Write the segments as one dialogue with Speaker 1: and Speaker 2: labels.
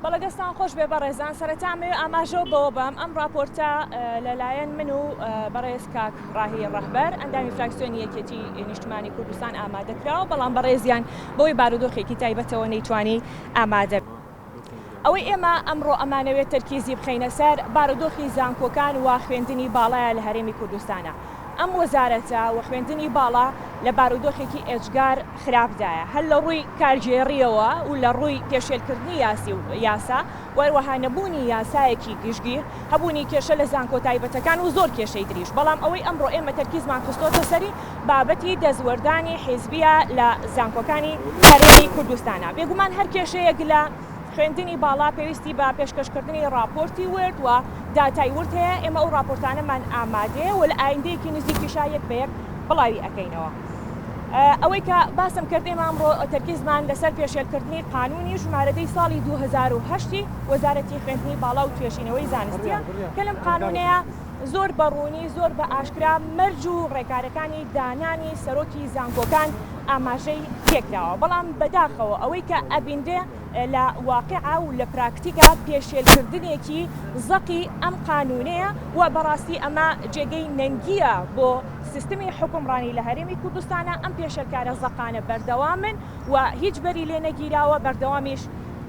Speaker 1: بەڵێ دەستان خۆش بێ بەڕێزان، سەرەتا ئەمەوێ ئاماژە بەوە بەم ئەم ڕاپۆرتە لەلایەن من و بەڕێز کاک ڕاهی ڕەهبەر ئەندامی فراکسیۆنی یەکێتی نیشتمانی کوردستان ئامادە کراوە، بەڵام بەڕێزیان بەوەی بارودۆخێکی تایبەتەوە نەیتوانی ئامادە. ئەوەی ئێمە ئەمڕۆ ئەمانەوێت تەرکیزی بخەینە سەر بارودۆخی زانکۆکان و خوێندنی باڵایە لە هەرێمی کوردستانە. ئەم وەزارەتە و خوێندنی باڵا لە بارودۆخێکی ئێجگار خراپدایە هەر لە ڕووی کارگێڕییەوە و لە ڕووی پێشێلکردنی یاسی و یاسا و هەروەها نەبوونی یاسایەکی گشتگیر، هەبوونی کێشە لە زانکۆ تایبەتەکان و زۆر کێشەی تریش. بەڵام ئەوەی ئەمڕۆ ئێمە تەرکیزمان خستۆتە سەری بابەتی دەستوەردانی حیزبییە لە زانکۆکانی هەرێمی کوردستانە. بێگومان هەر کێشەیەک لە خوێندنی باڵا پێویستی بە پێشکەشکردنی ڕاپۆرتی ورد و داتای ورد هەیە، ئێمە ئەو ڕاپۆرتانەمان ئامادەیە و لە ئایندەیەکی نزیکیشا یەک بە یەک بڵاوی ئەکەینەوە. ئەوەی کە باسم کرد ئێمە ئەمڕۆ تەرکیزمان لەسەر پێشێلکردنی قانوونی ژمارە دەی ساڵی 2008 ی وەزارەتی خوێندنی باڵا و توێژینەوەی زانستییە کە لەم قانوونەیە زۆر بە ڕوونی زۆر بە ئاشکرا مەرج و ڕێکارەکانی دانانی سەرۆکی زانکۆکان ئاماژەی پێکراوە بەڵام بەداخەوە ئەوەی کە ئەبینرێ لە واقیع و لە پراکتیکا پێشێلکردنێکی زەقی ئەم قانوونەیە و بەڕاستی ئەمە جێگەی نەنگییە بۆ سیستمی حوکمڕانی لە هەرێمی کوردستانا، ئەم پێشێلکارە زەقانە بەردەوامن و هیچ بەری لێ نەگیراوە بەردەوامیش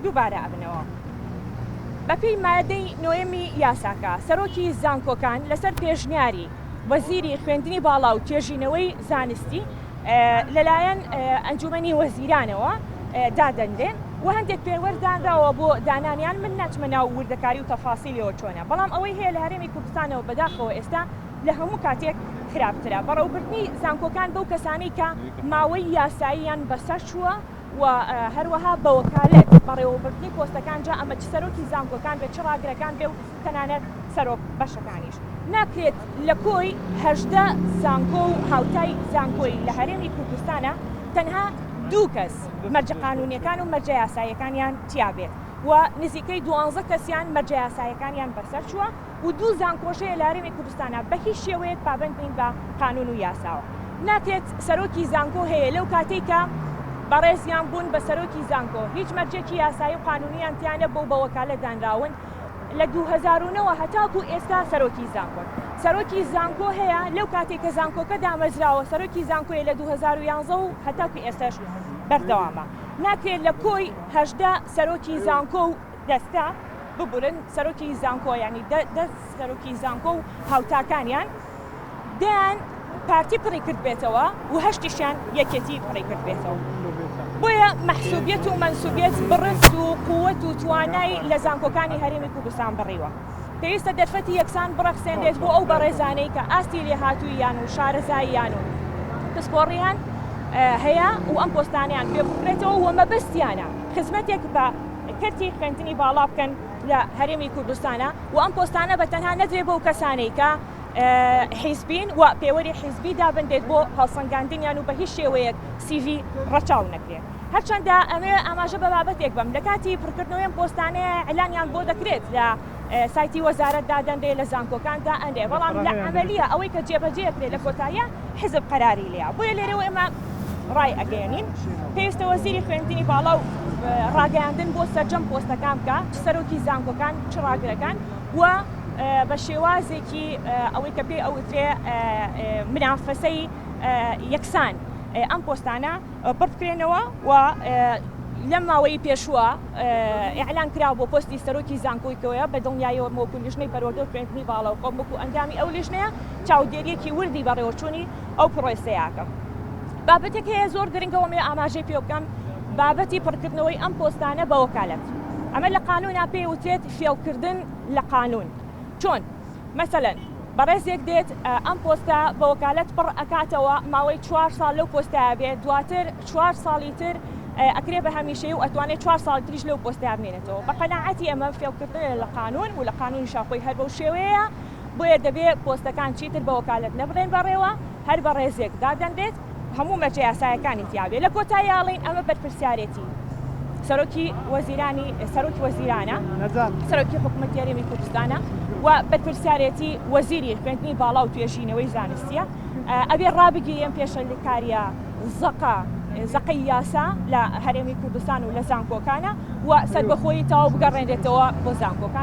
Speaker 1: دووبارە ئەبنەوە. بەپێی مادەی نۆیەمی یاساکە، سەرۆکی زانکۆکان لەسەر پێشنیاری وەزیری خوێندنی باڵا و توێژینەوەی زانستی لەلایەن ئەنجومەنی وەزیرانەوە دادەنرێن و هەندێک پێوەر دانراوە بۆ دانانیان، من ناچمە ناو وردەکاری و تەفاسیلەوە چۆنە، بەڵام ئەوەی هەیە لە هەرێمی کوردستانەوە بەداخەوە ئێستا لە هەموو کاتێک خراپترە بەڕێوەبردنی زانکۆکان بەو کەسانەی کە ماوەی یاساییان بەسەر چووە و هەروەها بە وەکالەت بەڕێوەبردنی پۆستەکان جا ئەمە چ سەرۆکی زانکۆکان بێت چ ڕاگرەکان بێ و تەنانەت سەرۆک بەشەکانیش. ناکرێت لە کۆی 18 زانکۆ و هاوتای زانکۆی لە هەرێمی کوردستانا تەنها دوو کەس مەرجە قانونیەکان و مەرجە یاساییەکانیان تیا بێت و نزیکەی دوانزە کەسیان مەرجە یاساییەکانیان بەسەر چووە و دوو زانکۆش هەیە لە هەرێمی کوردستانا بە هیچ شێوەیەک پابەند نین بە قانون و یاساوە. ناکرێت سەرۆکی زانکۆ هەیە لەو کاتەی کە بەڕێزیان بوون بە سەرۆکی زانکۆ هیچ مەرجێکی یاسایی و قانونیان تیا نەبووە و بە وەکالەت دانراون لە 2009 ەوە هەتاکو ئێستا سەرۆکی زانکۆن. سەرۆکی زانکۆ هەیە لەو کاتەی کە زانکۆکە دامەزراوە سەرۆکی زانکۆیە لە 2011 و هەتاکو ئێستاش بەردەوامە. ناکرێت لە کۆی 18 سەرۆکی زانکۆ و دەستە، ببورن سەرۆکی زانکۆ یانی دە سەرۆکی زانکۆ و هاوتاکانیان دەیان پارتی پڕی کردبێتەوە و هەشتیشیان یەکێتی پڕی کردبێتەوە. بۆیە مەحسوبیەت و مەنسوبیەت بڕست و قوت و توانای لە زانکۆکانی هەرێمی کوردستان بڕیوە. پێویستە دەرفەتی یەکسان بڕەخسێنرێت بۆ ئەو بەڕێزانەی کە ئاستی لێهاتووییان و شارەزاییان و پسپۆڕییان هەیە و ئەم پۆستانەیان پێ بکرێتەوە و مەبەستیانە خزمەتێک بە کەرتی خوێندنی باڵا بکەن لە هەرێمی کوردستانا و ئەم پۆستانە بە تەنها نەدرێ بەو کەسانەی کە حیزبین و پێوەری حیزبی دابنرێت بۆ هەڵسەنگاندنیان و بە هیچ شێوەیەک سیڤی ڕەچاو نەکرێت. هەرچەندە ئەمەوێ ئاماژە بە بابەتێک بەم لە کاتی پڕکردنەوەی ئەم پۆستانەیە ئیعلانیان بۆ دەکرێت لە سایتی وەزارەت دادەنرێ لە زانکۆکان دائەنرێ بەڵام لە عەمەلیە ئەوەی کە جێبەجێ ئەکرێ لە کۆتاییە حزب قەراری لێیە بۆیە لێرەوە ئێمە ڕای ئەگەیەنین پێویستە وەزیری خوێندنی باڵا و ڕاگەیاندن بۆ سەرجەم پۆستەکان بکە چ سەرۆکی زانکۆکان چ ڕاگرەکان و بە شێوازێکی ئەوەی کە پێی ئەوترێ منافەسەی یەکسان ئەم پۆستانە پڕ بکرێنەوە و لەم ماوەی پێشووە ئیعلان کرا بۆ پۆستی سەرۆکی زانکۆی کۆیە، بە دڵنیاییەوە وەکو لیژنەی پەروەردە و خوێندنی باڵا و خۆم وەکو ئەندامی ئەو لیژنەیە چاودێرییەکی وردی بەڕێوەچوونی ئەو پرۆسەیە ئەکەم. بابەتێک هەیە زۆر گرنگە و ئەمەوێ ئاماژەی پێ بکەم، بابەتی پڕکردنەوەی ئەم پۆستانە بە وەکالەت. ئەمە لە قانوونا پێی وترێت فێڵکردن لە قانوون. چۆن؟ مەسەلەن بەڕێزێک دێت ئەم پۆستە بە وەکالەت پڕ ئەکاتەوە ماوەی چوار ساڵ لەو پۆستایە بێت دواتر چوار ساڵی تر ئەکرێ بە هەمیشەی و ئەتوانێت چوار ساڵی تریش لەو پۆستەیا بمێنێتەوە بە قەناعەتی ئەمە فێڵکردنە لە قانون و لە قانونیشا خۆی هەر بەو شێوەیەیە بۆیە دەبێ پۆستەکان چیتر بە وەکالەت نەبرێن بەڕێوە هەر بەڕێزێک دادەنرێت هەموو مەرجە یاسایەکانی تیابێ لە کۆتاییا ئەڵێین ئەمە بەرپرسیارێتی سەرۆکی وەزیرانی سەرۆکی وەزیرانە سەرۆکی حکوومەتی هەرێمی کوردستانە و بەرپرسیارێتی وەزیری خوێندنی باڵا و توێژینەوەی زانستیە ئەبێ ڕابگیرێن پێشەلکاریە زەقە. زەقەی یاسا لە هەرێمی کوردستان و لە زانکۆکانە و سەربەخۆیی تەواو بگەڕێنرێتەوە بۆ زانکۆکان.